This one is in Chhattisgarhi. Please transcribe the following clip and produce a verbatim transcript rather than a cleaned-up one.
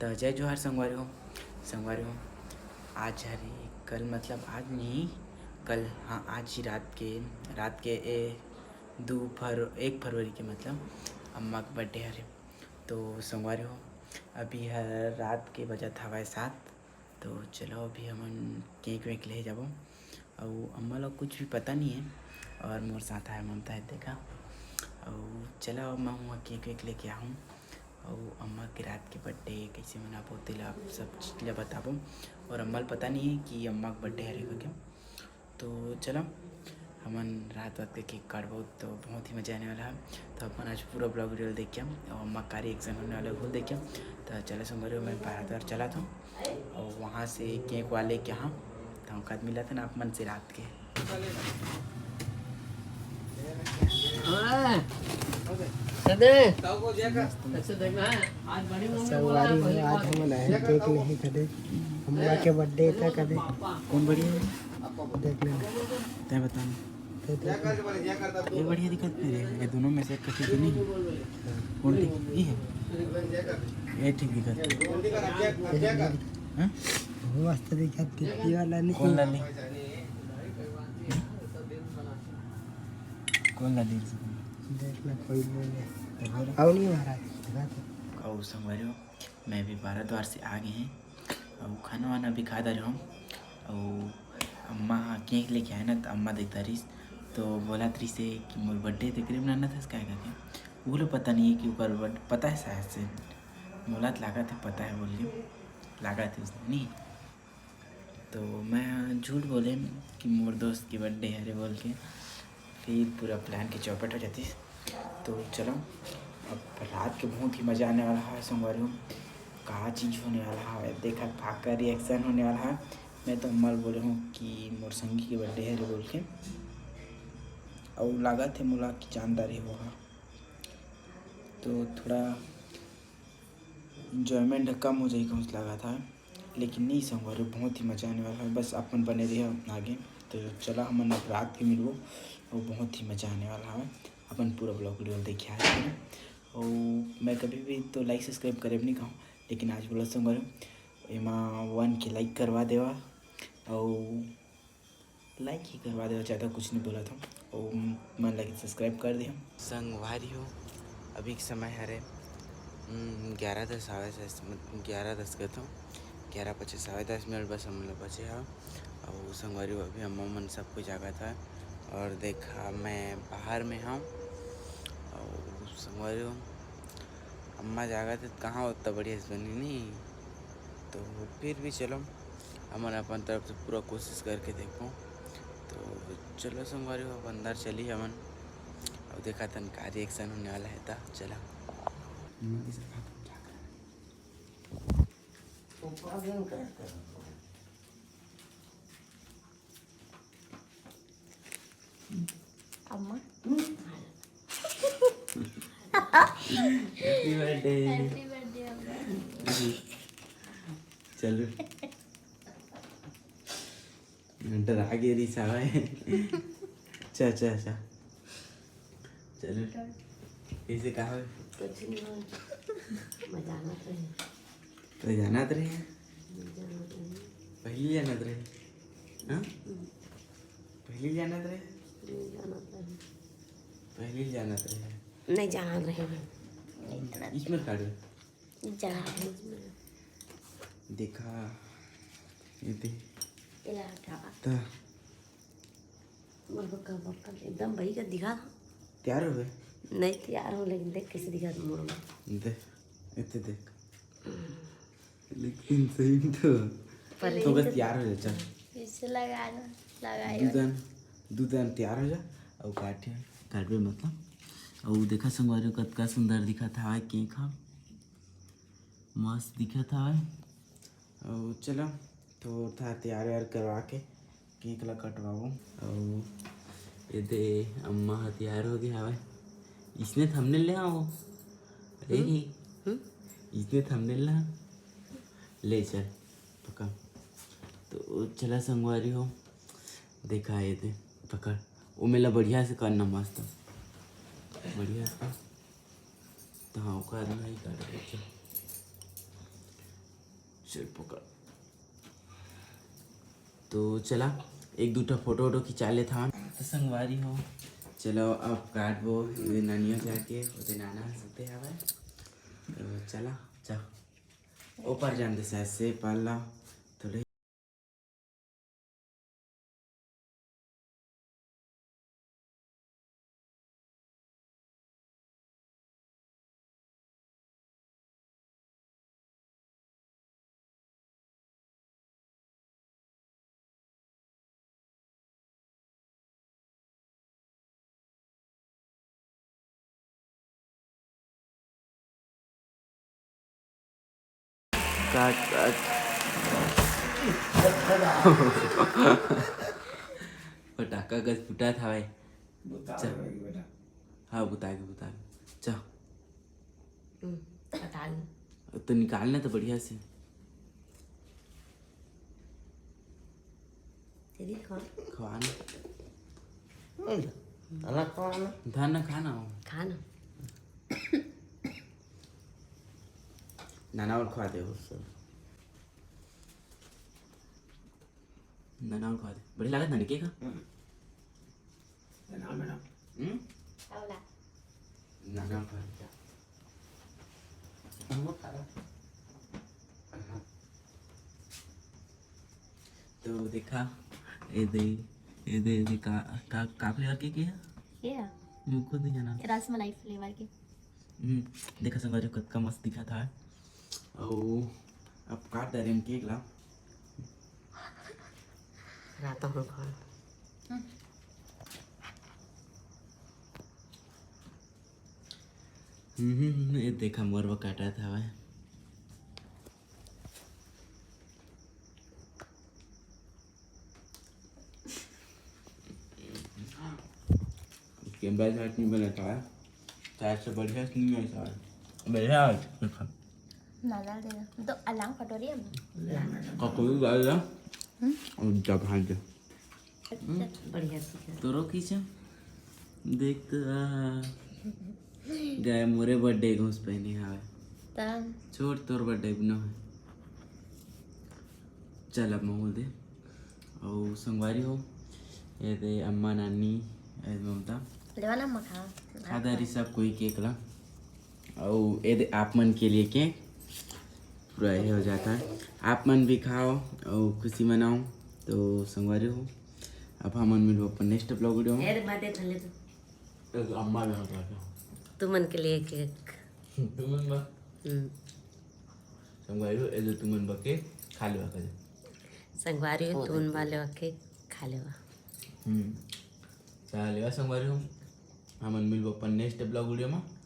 त जय जोहार संगवारी हो। संगवारी हो, आज हरे, कल मतलब आज नहीं, कल, हाँ, आज ही रात के, रात के ए, दू फर-, एक फरवरी के मतलब अम्मा के बर्थडे हरे। तो संगवारी हो, अभी हर रात के बजत हवय सात। तो चलो, अभी हमन केक वेक ले जाबो। अउ अम्मा ला कुछ भी पता नहीं है, और मोर साथ आए ममता है, देखा। अउ चला, मैं हुआ केक वेक लेके आहूँ। अउ अम्मा के रात के बर्थडे कैसे मनाबो, तेला आप सब चीज ला बताबो। और अम्मा ला पता नहीं है कि अम्मा के बर्थडे हरे करके। तो चला, हमन रात रात के केक काटबो, तो बहुत ही मजा आने वाला है। तो अपन आज पूरा ब्लॉग वीडियो देखिया, और अम्मा का रिएक्शन होने वाला है, वो देखिया। तो चला संगवारी हो, मैं बारात वार चला था, और वहाँ से केक वाले के यहाँ तो कद मिला था ना आप मन से रात के। ओए, दे दे। अच्छा देखना है, आज बड़ी मम्मी बोला संगवारी हो, आज हमन आए केक नहीं कदे, अम्मा के बर्थडे था कदे। कौन बड़ी है? देख लेना। तय बता। तय देख ले। ये बढ़िया दिखत नहीं रे, ये दोनों में से कथी तो नहीं है। कौन ठीक? ये है। ये ठीक दिखत। हाँ? वो मस्त दिखत, गिट्टी वाला नहीं। कौन ला ले? कौन ला ले? देख ले, कोई ले ले। और नहीं महाराज, दिखा तो। अउ संगवारी हो, मैं भी बारात वार से आ गए हैं। अउ खाना वाना भी खा डारे हूँ। अउ अम्मा ह केक लेके आए ना, त अम्मा देख डारिस, तो बोलत रहिसे कि मोर बर्थडे तेकरे बनाना था, काय करके। वो लोग पता नहीं है कि ओकर बर्थ-, पता है शायद से, मोला त लागत है पता है बोल के, लागत है उसने नहीं। तो मैं झूठ बोले कि मोर दोस्त के बर्थडे हरे बोल के, फिर पूरा प्लान के चौपट हो जाती। तो चलो, अब रात के बहुत ही मज़ा आने वाला है संगवारी हो। का चीज़ होने वाला है, देखा का का रिएक्शन होने वाला है। मैं तो अम्मा ल बोले हूँ कि मोर संगी के बर्थडे हरे बोल के, अउ लागत है मोला कि जानता रही वो हा। तो थोड़ा एंजॉयमेंट कम हो जाही कहूँ लागत है, लेकिन नहीं संगवारी, बहुत ही मज़ा आने वाला है। बस अपन बने रहिए आगे। तो चला, हमन अब रात के मिलबो, और बहुत ही मज़ा आने वाला है। अपन पूरा ब्लॉग वीडियो देखे आज के। और मैं कभी भी तो लाइक सब्सक्राइब करे भी नहीं कहूँ, लेकिन आज बोला संगवारी, एमा वन के लाइक करवा देवा, और लाइक ही करवा देवा, ज़्यादा कुछ नहीं बोला था। और मन लगे सब्सक्राइब कर दिया। संगवारी हो, अभी के समय हरे, हम्म, ग्यारह दस आवे से, मतलब, ग्यारह दस कहता हूँ, ग्यारह पच्चीस आवे, दस मिनट बस हमन ला बचे हा। और संगवारी हो, अभी अम्मा मन सब कोई जागत है, और देखा, मैं बाहर में हूँ। और संगवारी हो, अम्मा जागत है, कहाँ उतना बढ़िया से बनी नहीं, तो फिर भी चलो, हमन अपन तरफ से पूरा कोशिश करके देखबो। तो चलो संगवारी हो, अब अंदर चली हमन, और देखा तन का रिएक्शन होने वाला है। ता चला। अम्मा। Happy birthday। Happy birthday, अम्मा। चलो। डरा गे रही सावा है। अच्छा, अच्छा, अच्छा। चलो। कैसे कहा? कुछ नहीं हो। मैं जानत रहे। तो जानत रहे? मैं जानत रहे। पहली जानत रहे? हाँ? हम्म। पहली जानत रहे? नहीं जानत रहे। पहली जानत रहे। नहीं जानत रहे। नहीं जानत। इसमें काट दे। नहीं जानत रहे इसमें। देखा, ये दे। ये ला हटावा। ता। मोर बक्का, बक्का, एकदम बही का दिखा था। तैयार हो गए? नहीं तैयार हो, लेकिन देख कैसे दिखा था मोर में। दे, इतने देख। लेकिन सही में तो। पर तो बस तैयार हो जा, चल। फिर से लगा दो, लगाई दो। दू दन, दू दन तैयार हो जा, और काटे, काटबे मतलब। और देखा संगवारी हो, कतका सुंदर दिखा था केक हा, मस्त दिखा था। और चलो, तो था तैयार व्यार करवा के केक ला कटवाबो। अउ एदे अम्मा ह तैयार हो गे हवय। इसने थंबनेल ले आओ। अरे हम्म। रे, हम्म। इसने थंबनेल ला ले चल, पकड़। तो चला संगवारी हो, देखा एदे, पकड़। ओ मेला बढ़िया से करना मस्त, बढ़िया से कर। तो हाँ, ओकर नहीं कर रहे थे। चल पकड़। तो चला, एक दू ठो फोटो वोटो खिंचा लेथन। तो संगवारी हो, चलो अब काटबो, ये ननिया जाके, ओदे नाना सुते हवय। तो चला, जा। ऊपर जान दे, शायद से पाला थोड़े। काट, काट। फटाका कस फुटत हवय। बुता चल। गए बेटा। हाँ, बुता के, बुता के। चल। हम्म, बता दे। तो निकालना तो बढ़िया से। तेरी खा। खवाना। अलग खवाना। धन ना खाना हो। खाना। नाना और खवा दे उससे। नाना और खवा दे। बढ़िया लागत ना केक? हम्म। हम्म? नाना और खवा दे। तो देखा, ये दे, ये दे, ये दे का, का, का flavor के, के है? ये है? मैं खुद नहीं जाना। रसमलाई flavor के। हम्म, देखा संगवारी हो, कतका मस्त दिखत हे। अउ अब काट डारेन केक ला। रात हो गए। हम्म, हम्म, ये देखा मोर बर काटत हवय। कैमरा शॉट नहीं बना था, चाय से बढ़िया से नहीं है सार। बढ़िया है, देखा। नाला दे दो, अलाम कटोरी हम। कटोरी डाल दे। हम्म। और जब हाथ दे। बढ़िया से। तोरो खींचा। देख तो, आहा। गाय मोरे बर्थडे घूस पहने हवे। ता। छोड़, तोर बर्थडे भी ना है। चल, अब महूल दे। अउ संगवारी हो, ये दे अम्मा, नानी, ये दे ममता। लेवा ना अम्मा, खा। खा दारी सब कोई केक ला। अउ ये दे आप मन के लिए केक पूरा ये हो जाता है। आप मन भी खाओ अउ खुशी मनाओ। तो संगवारी हो, अब हमन मिलबो अपन next vlog video में। ए, बात है, खा ले तू। एक अम्मा ने होता है। तुमन के लिए केक। तुमन बा। हम्म। संगवारी हो, ये जो तुमन बा केक खा लेवा कर। संगवारी हो, तुमन बा लेवा केक खा लेवा। हम्म। खा लेवा संगवारी हो। हमन मिलबो अपन next vlog video में।